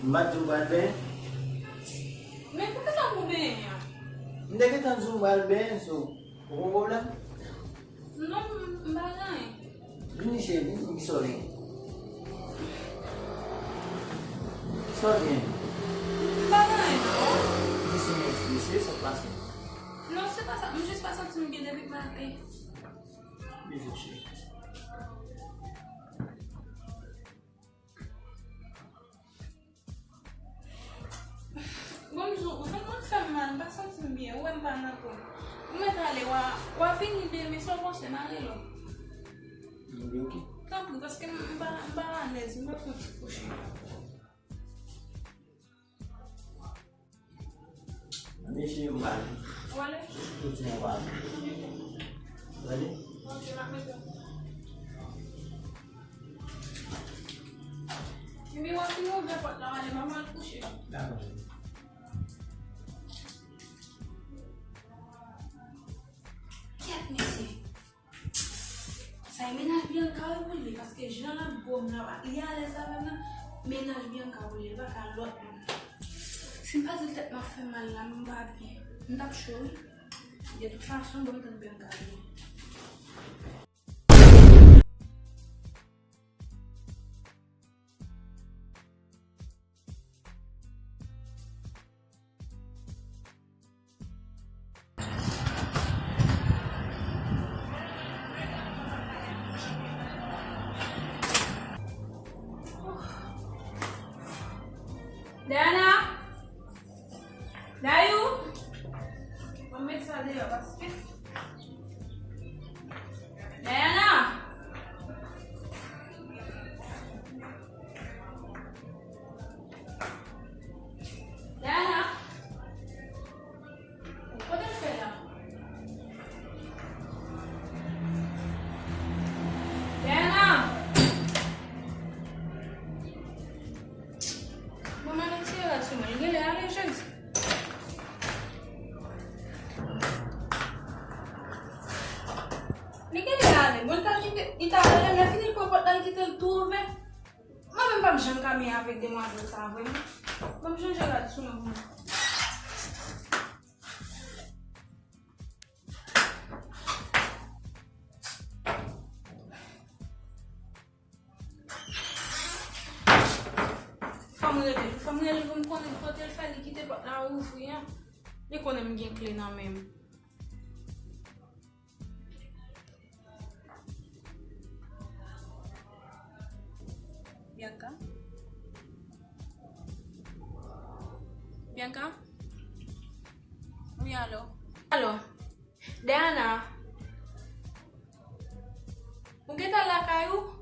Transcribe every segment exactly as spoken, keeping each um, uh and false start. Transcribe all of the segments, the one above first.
M pa t di w pral benyen? Men poukisa w pou benyen an? M te gentan di w m pral benyen, so, ou gon pwoblèm? Non, m, m pa gen anyen. Vini, cheri, vini, kisa w gen? Kisa w gen? M pa gen anyen, non. Vini, cheri, sa k pase? Non, se pa sa. M jis pa santi m byen depi maten. Bizou, cheri. Bonjou, vant mwen fè m mal, m pa santi m byen, ou wè m pa nan kò. Ou mèt ale, w a, w a vini demen, sa w panse, m a rele w. Mwen oke. Tanpri, paske m, m pa, m pa alèz, m pa fè yon ti kouche. Mesye yo mal. Ou ale? Tout se yon pale. Ou ale? Epi w ap fin ouvè pòt la, w ale, m ap al kouche. Dakò. Kèt, mesye. Sa e mennaj Bianca wi pou li, paske jan l ap gwo m la, li alèz avè m nan, mennaj Bianca pou li, li pa ka lòt moun. Si m pa di l tèt mwen ap fè mal la, m pa byen. M t ap cho wi. De tout fason, bon, m tann Bianca vini. Dayana! Dayou! Mwen met sa deyò paske Dayana! Dayana! Kote l fè la? Dayana! Mwen mande ti rad sou mwen. Li genlè ale, Jezi. Li genlè ale. Mwen ta kite, li ta ale, lè fini l pran pòt la, li kite l tou ouvè. Mwen menm pa janm ka byen avèk demwazèl sa vre non. Ban m chanje rad sou mwen pou mwen. Fò m rele l, fò m rele l pou m konnen kote l fè li kite pòt la ouvri an. Li konnen m gen kle nan men m. Bianca? Bianca? Wi, alo. Alo. Dayana. Ou gentan lakay ou?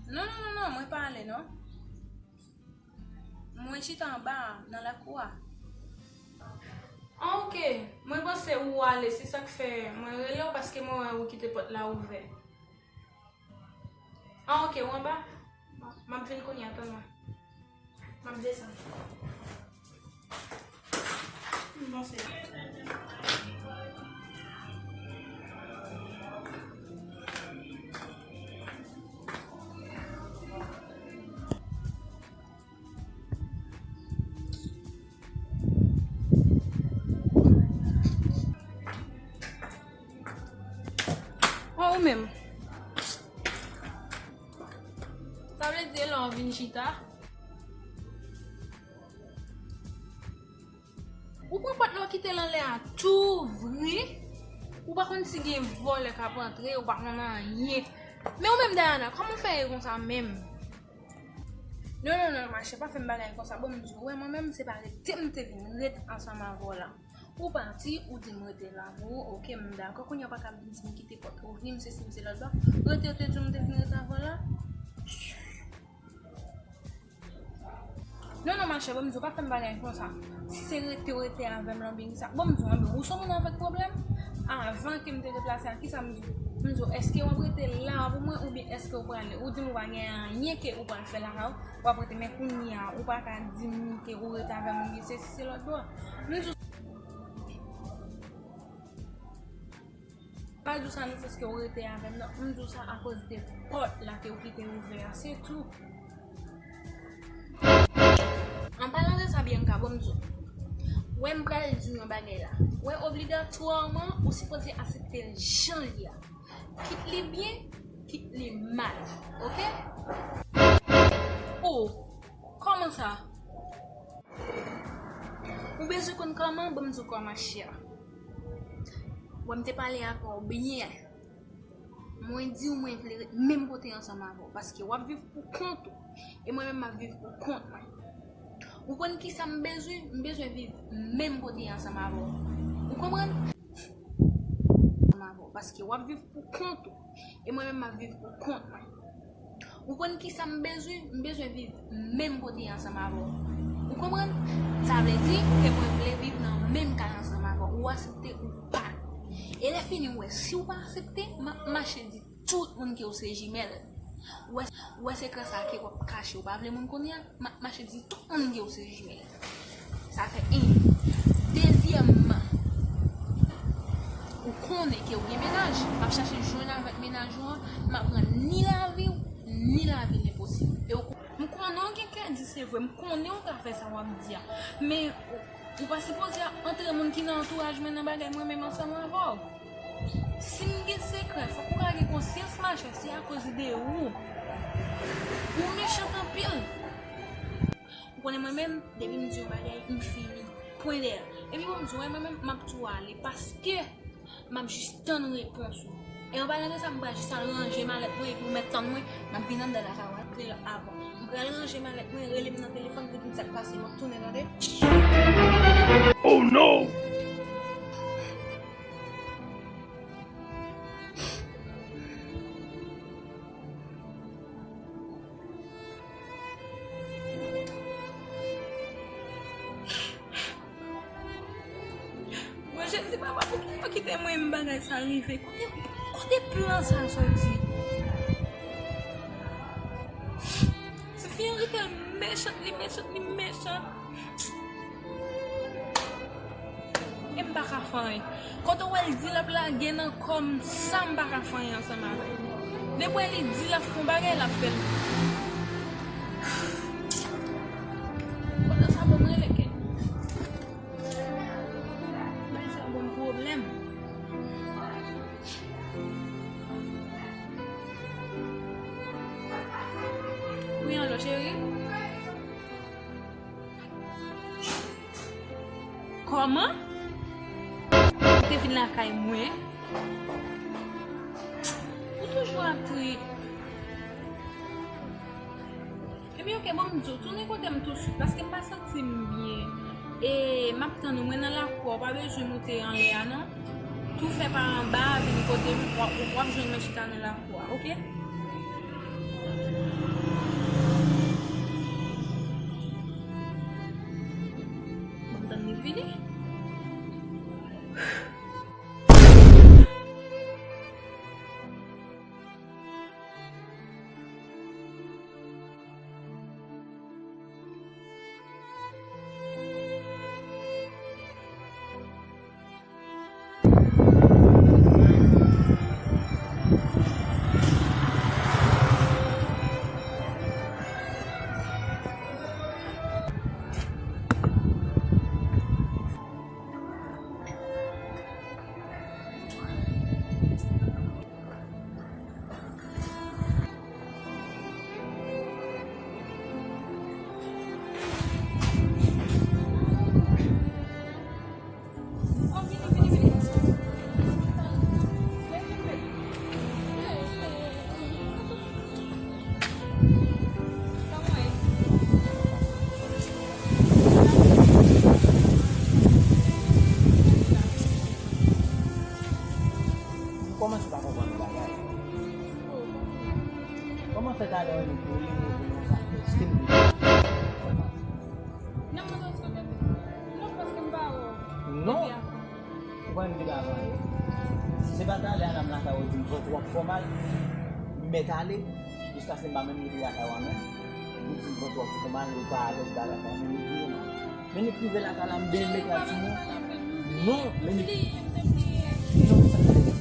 Non, non, non, non, mwen pa ale, non. Mwen chita anba a, nan lakou a. Ah, ok. Mwen panse ou ale, se sa k fè mwen rele w, paske mwen wè ou kite pòt la ouvè. Ah, ok, ou anba? M ap vin kounye a, tann mwen. M ap desann. Bon, se. Oh, ou menm. Sa vle di lè w vin chita. Ou pran pòt la, ou kite l anlè a tou ouvri. Ou pa konn si gen vòlè k ap antre, ou pa konn anyen. Men ou menm, Dayana, kòman w fè ye konsa menm? Non, non, non, machè, pa fè m bagay konsa. Bon, m di w, wè, mwen menm, se pa rete m te vin ret ansanm avè w la. Ou pati, ou di m rete la pou ou, oke, m dakò. Kounye a w pa ka vin di m kite pòt ouvri, m sesi, m se lòt bò. Rete, ou te di m te vin ret avè w la. Non, non, machè, bon, m di w, pa fè m bagay konsa. Si se rete, w rete avè m lan, byen kisa. Bon, m di w, anben, ou se yon moun avèk pwoblèm? Avan ke m te deplase a, kisa m di w? M di w, èske w ap rete la pou mwen oubyen èske w prale? Ou di m ou pa gen anyen ke ou pral fè lakay ou, w ap rete, men kounye a, ou pa ka di m ke ou rete avè m oubyen se, se lòt bò. M di w, pa di w sa nan sans ke ou rete avè m nan. M di w sa akoz de pòt la ke ou kite ouvè a, se tou. Bon, m di w. Wè, m pral di w yon bagay la. Wè, obligatwaman, ou sipoze aksepte l jan l ye a. Kit li byen, kit li mal. Oke? O, kòman sa? Ou bezwen konn kòman? Ban m di w kòman, chè. Wè, m te pale avè w byen. Mwen di w mwen vle ret menm kote ansanm avè w, paske w ap viv pou kont ou, e mwen menm m ap viv pou kont mwen. Ou konn kisa m bezwen? M bezwen viv menm kote ansanm avè w. Ou konprann? Ansanm avè w, paske w ap viv pou kont ou, e mwen menm m ap viv pou kont mwen. Ou konn kisa m bezwen? M bezwen viv menm kote ansanm avè w. Ou konprann? Sa vle di ke mwen vle viv nan menm kay ansanm avè w. Ou aksepte ou pa. E lè fini, w wè, si w pa aksepte, m ap mache di tout moun ke w se jimèl. Ou wè, ou wè sekrè sa ke w ap kache, ou pa vle moun konnen an, m ap mache di tout moun ke w se jimèl. Sa fè en. Dezyèmman, ou konnen ke w gen mennaj, m ap chache jwenn avèk mennaj ou an, m ap rann ni lavi w, ni lavi l enposib. E w, m konnen w gen kè di, se vre, m konnen w ka fè sa w ap di a, men ou pa sipoze antre moun ki nan antouraj mwen nan bagay mwen menm ansanm avè w. Si m gen sekrè, fòk ou ka gen konsyans, machè, se akoz de ou. Ou mechan anpil. Ou konnen mwen menm, depi m di yon bagay, m fini. Pwen dèyè. Epi bon, m di, wè, mwen menm, m ap tou ale, paske m ap jis tann repons ou. E an palan de sa, m pral jis al ranje malèt mwen, epi ou mèt tann mwen, m ap vin anndan lakay ou antre avan. M pral ranje malèt mwen, rele m nan telefòn pou di m sa k pase, m ap tounen, tande? Oh no! Mwen, Jezi, papa, poukisa w kite mwen menm bagay sa rive? Kote, kote plan sa soti? Tifi an rete mechan, li mechan, li mechan. E m pa ka fè anyen. Kote w wè l di l ap lage nan kò m sa, m pa ka fè anyen ansanm avè l. Depi w wè li di l ap fè yon bagay, l ap fè l. Kote sa bon, m rele kè. Bay sa bon pwoblèm. Wi, alo, cheri? Kòman? Ou te vin lakay mwen? Ou toujou ap trip. Ebyen, oke, bon, m di w, tounen kote m tousuit, paske m pa santi m byen. E m ap tann ou, mwen nan lakou a, ou pa bezwen moute anlè a, non. Tou fè pa anba a, vin kote m, w ap, w ap jwenn mwen chita nan lakou a, oke? Bon, m tann li vini. M kòmanse pa konprann yon bagay. Kòman fè talè w rele m pou rele m pou yon sa? Èske m vle? Non, mwen santi kontan. Non, paske m pa wè w. Non. Ou pa menm te ka avan yo. Se pa talè a la m lakay ou di m vant ou ap fè w mal. M mèt ale. Jiskaske m pa menm rive lakay ou a menm. Ou di m vant ou ap fè w mal, ou pa alèz bagay sa, men li vire mal. Men li k rive lakay la, m benyen m met la sou mwen. Non, men li. Non, sa k rive.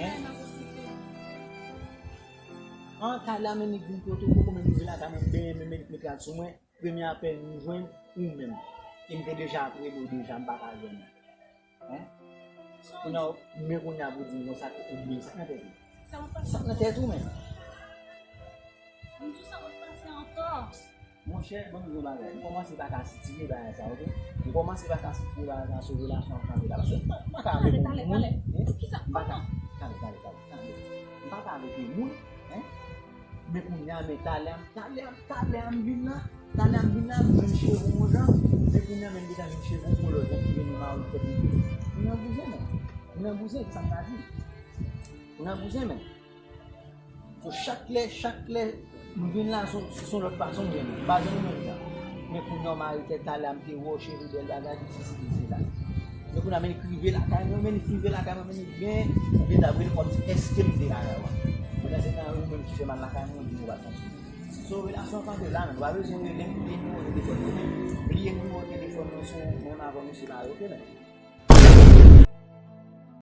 Hein? An, talè a men li vin kote ou, poko menm rive lakay mwen, m benyen m met, met la sou mwen. Premye apèl m jwenn ou menm. E m te deja ap rele w deja, m pa ka jwenn ou. Hein? Kounye a, men kounye a pou di m konsa ke ou bliye sa k nan tèt ou. Sa k nan tèt ou menm? Monchè, ban m di w yon bagay. M kòmanse pa ka sitire bagay sa, oke? M kòmanse pa ka sitire bagay sa sou relasyon an kanpe la. Paske m pa, m pa ka avèk yon moun, hein? M pa ka, tande, tande, tande, tande. M pa ka avèk yon moun, hein? Men kounye a, men talè a, talè a, talè a m vin la. Talè a m vin la, m jwenn cheve yon jan. Men kounye a, men m deja jwenn cheve yon lòt jan ki vin mari tèt mwen. Ou nan bouzen, men. Ou nan bouzen, ki sa m ka di? Ou nan bouzen, men. So, chak lè, chak lè, m vin la, se yon lòt fason m vin. M pa janm menm jan. Men kounye a, mari tèt talè a, m te wè w cheve bèl bagay, tout sesi, tout sela. Men kounye a, men li k rive lakay mwen, men li k rive lakay mwen, men li gen, ou gen ta vre kòmsi èske m te lakay ou a. Pandan se tan, ou menm ki fè mal lakay mwen, ou di ou pa t santi. So, relasyon kanpe la, men ou pa bezwen rele m, bliye nimewo telefòn mwen, men. Bliye nimewo telefòn mwen, se yon menm avan misye mare, oke, men.